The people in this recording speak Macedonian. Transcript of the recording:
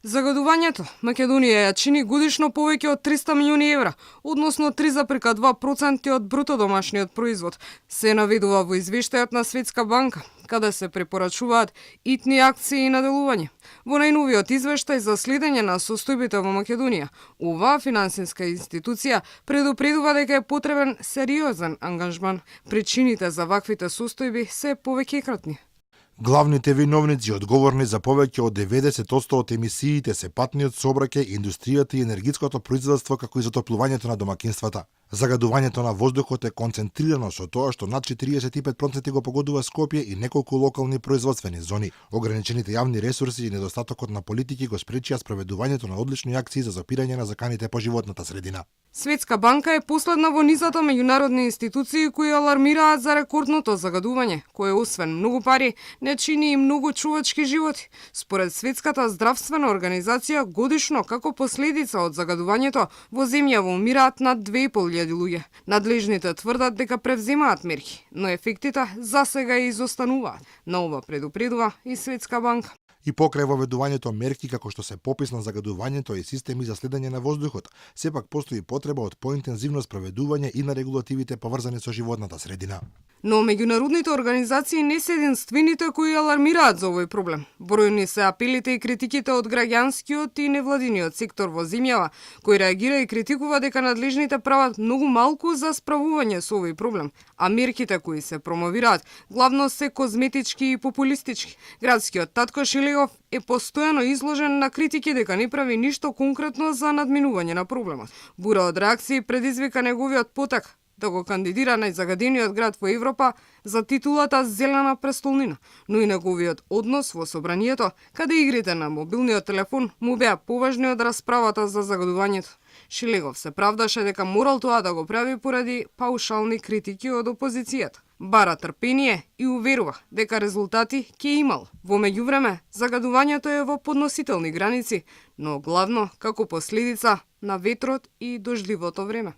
Загадувањето Македонија ја чини годишно повеќе од 300 милиони евра, односно 3,2% од бруто домашниот производ, се наведува во извештајот на Светска банка, каде се препорачуваат итни акции на делување. Во најновиот извештај за следење на состојбите во Македонија, оваа финансиска институција предупредува дека е потребен сериозен ангажман. Причините за ваквите состојби се повеќекратни. Главните виновници одговорни за повеќе од 90% од емисиите се патниот сообраќај, индустријата и енергетското производство, како и затоплувањето на домакинствата. Загадувањето на воздухот е концентрирано со тоа што над 45% го погодува Скопје и неколку локални производствени зони. Ограничените јавни ресурси и недостатокот на политики го спречија спроведувањето на одлични акции за запирање на заканите по животната средина. Светска банка е последна во низата меѓународни институции кои алармираат за рекордното загадување, кое освен многу пари не чини и многу човечки животи. Според Светската здравствена организација, годишно како последица од загадувањето во земјава умираат над 2.500 луѓе. Надлежните тврдат дека превземаат мерки, но ефектите засега изостануваат. На ова предупредува и Светска банка. И покрај воведувањето мерки како што се попис на загадувањето и системи за следење на воздухот, сепак постои потреба од поинтензивно спроведување и на регулативите поврзани со животната средина. Но меѓународните организации не се единствените кои алармираат за овој проблем. Бројни се апелите и критиките од граѓанскиот и невладиниот сектор во земјава, кој реагира и критикува дека надлежните прават многу малку за справување со овој проблем, а мерките кои се промовираат главно се козметички и популистички. Градскиот татко Шилегов е постојано изложен на критики дека не прави ништо конкретно за надминување на проблемот. Бура од реакции предизвика неговиот потек да го кандидира најзагадениот град во Европа за титулата Зелена престолнина, но и неговиот однос во собранието, каде игрите на мобилниот телефон му беа поважни од расправата за загадувањето. Шилегов се правдаше дека морал тоа да го прави поради паушални критики од опозицијата. Бара трпение и уверува дека резултати ќе имал. Во меѓувреме, загадувањето е во подносителни граници, но главно како последица на ветрот и дождливото време.